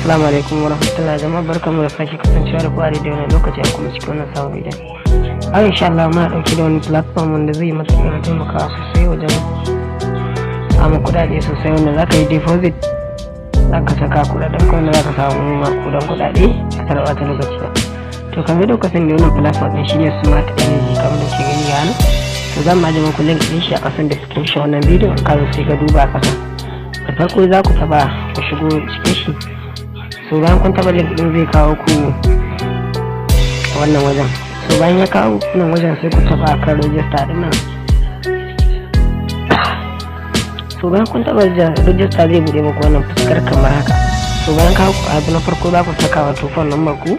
Assalamu alaikum wa rahmatullahi. Jama'a, barkamu da sake kasancewa da ku a daidai wannan lokaci a kuma cikin wannan sabon bidiyon. A insha Allah muna ɗauke da wani platform wanda zai matuƙar taimakawa sosai wajen samun kuɗaɗe sosai, wanda za ka yi deposit, za ka saka kuɗaɗen ka, wanda za ka samu maƙudan kuɗaɗe a tare ɓata lokaci ba. To, kamar yadda kuka sani, wannan platform ɗin shine Smart Energy, kamar da ke gani ga nan. To, zan ma muku link ɗin shi a ƙasan description wannan bidiyon, ka zo sai ka duba a ƙasa. Da farko za ku taɓa ku shigo cikin shi. So bayan kun taɓa link ɗin, zai kawo ku wannan wajen. So bayan ya kawo nan wajen, sai ku taɓa kan register ɗin nan. So bayan kun taɓa register, zai buɗe muku wannan fuskar kamar haka. So bayan kawo ku, abu na farko za ku saka wato phone number ku.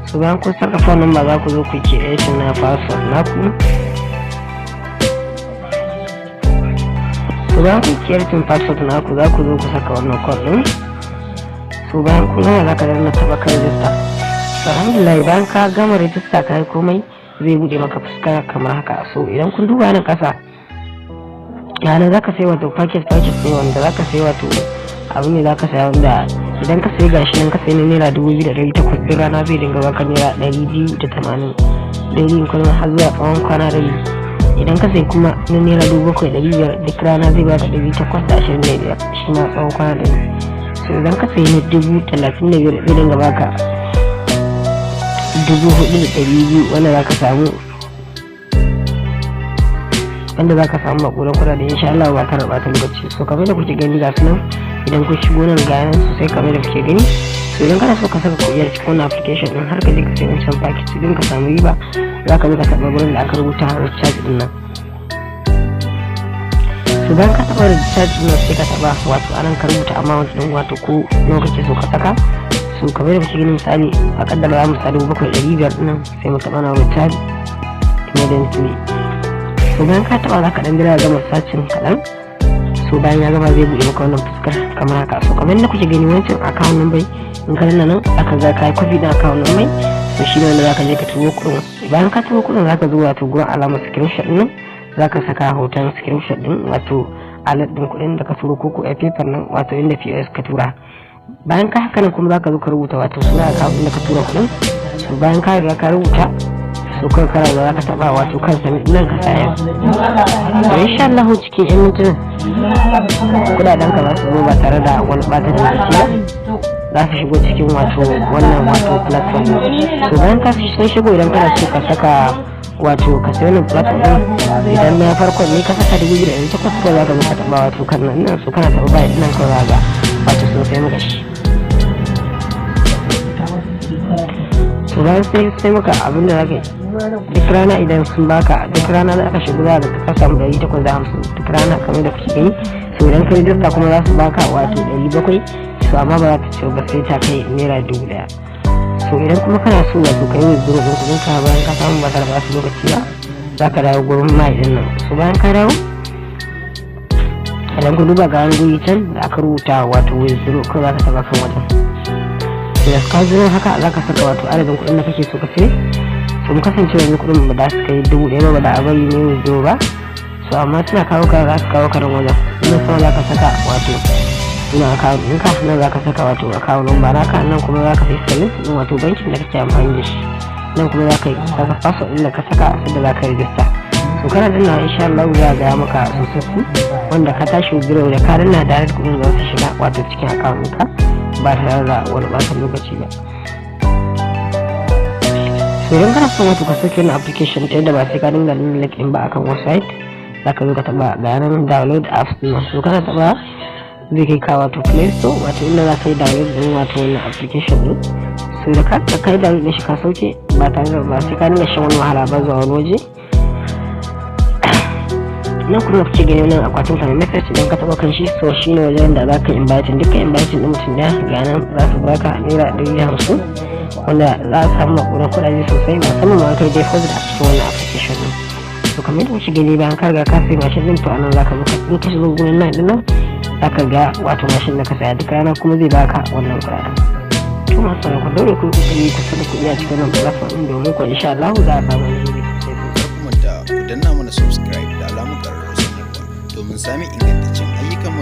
So bayan kun saka phone number, za ku zo ku create na password naku. So bayan kun create password naku, za ku zo ku saka wannan code din. So bayan kun gama, za ka danna taba kan register. So alhamdulillah, bayan ka gama register, ka yi komai, zai bude maka fuska kamar haka. So idan kun duba nan kasa yana, za ka sai wato package package ne, wanda za ka sai wato abu ne za ka saya, wanda idan ka sai, gashi nan, ka sai na ₦2,800, duk rana zai dinga baka ₦280 daidai kuma har zuwa tsawon kwana 100. Idan ka sai kuma na ₦7,500, duk rana zai baka 825, shi ma tsawon kwana 100. So idan ka sai na 35,000, zai dinga baka 4,200, wanda za ka samu maƙudan kuɗaɗe insha Allah ba tare da ɓata lokaci. So kamar da kuke gani, ga su nan, idan kun shigo nan ga nan sosai kamar da kuke gani. So idan kana so ka saka kuɗi a cikin wannan application din har ka je ka sai wancan package din ka samu riba, za ka zo ka taɓa gurin da aka rubuta recharge din nan. So bayan ka taɓa recharge din, sai ka taɓa wato anan ka rubuta amount din, wato ko nawa kake so ka saka. So kamar da kuke gani, misali a kaddara za mu sa 7,500 din nan, sai mu taɓa na recharge immediately. So bayan ka taɓa, za ka ɗan jira ya gama searching kaɗan. So bayan ya gama, zai buɗe maka wannan fuskar kamar haka. So kamar yadda kuke gani, wancan account number, in ka danna nan aka ga kai copy din account number. So shi ne wanda zaka je ka turo kuɗin. Bayan ka turo kuɗin, zaka zo wato gurin alamar screenshot din nan, zaka saka hoton screenshot din, wato alert din kuɗin da ka turo ko ko a paper nan, wato inda POS ka tura. Bayan ka haka nan kuma, zaka zo ka rubuta wato suna account din da ka tura kuɗin. So bayan ka riga ka rubuta, so kai kana da zaka taba wato kan submit nan ka saya. To, insha Allah cikin yan mintuna kudaden ka za su zo ba tare da wani bata lokaci ba, za su shigo cikin wato wannan wato platform. So bayan ka sun shigo, idan kana so ka saka wato ka sayi wannan platform din, idan na farkon ne ka saka 2,800, ko za ka zo ka taba wato kan nan. So kana taba bayan nan, kawai ga wato sun sai maka shi. So bayan sai maka, abin da zaka yi, duk rana idan sun baka, duk rana za ka shigo, za ka samu 850 duk rana kamar da kuke gani. So idan ka rijista kuma, za su baka wato 700. So amma ba za ta ce ba sai ta kai ₦1,000. So idan kuma kana so wato ka yi withdraw ɗin kuɗin ka bayan ka samu ba tare da ɓata lokaci ba, za ka dawo gurin my ɗin nan. So bayan ka dawo, idan ku duba ga wani guri can da aka rubuta wato withdraw, kawai za ka taɓa kan wajen. Da ka zo haka, za ka saka wato adadin kuɗin da kake so ka cire. So mu kasance yanzu kuɗin ba da su kai 1,000 ba, da a bari ne withdraw ba. So amma suna kawo ka, za su kawo ka nan wajen. Nan sama za ka saka wato suna account ɗinka, nan za ka saka wato account number naka, nan kuma za ka fi select ɗin wato bankin da kake amfani da shi, nan kuma za ka saka password ɗin da ka saka sadda za ka register. So kana danna, insha Allah za ga maka successful, wanda ka tashi withdraw, da ka danna direct kuɗin za su shiga wato cikin account ɗinka ba tare da wani ɓata lokaci ba. So idan kana son wato ka sauke wannan application ta yadda ba sai ka dinga link in ba akan website, za ka zo ka taba ga yanan download apps din. So kana taba, zai kai ka wato Play Store, wato inda za ka yi download din wato wannan application din. So da ka kai download din shi, ka sauke ba tare da ba sai ka dinga shan wani wahala ba zuwa wani waje. Nan kuma kuke gani nan akwatin ka message, idan ka taba kan shi, so shine wajen da za ka invite dukkan inviting din mutum daya. Ga nan za su baka ₦150, wanda za a samu maƙudan kuɗaɗe sosai, musamman ma kai deposit a cikin wannan application din. To, kamar yadda kuke gani, bayan ka riga ka sai mashin din, to anan zaka zo ka in ka shigo gurin nan din nan, zaka ga wato mashin da ka saya, duk rana kuma zai baka wannan kuɗaɗen. To masu sauraro, ku daure ku yi kokari ku saka kuɗi a cikin wannan platform din, domin ko insha Allah za a samu alheri sosai sosai. Kar ku manta ku danna mana subscribe da alamar ƙararrawar sanarwa domin Domin samun ingantaccen ayyukan.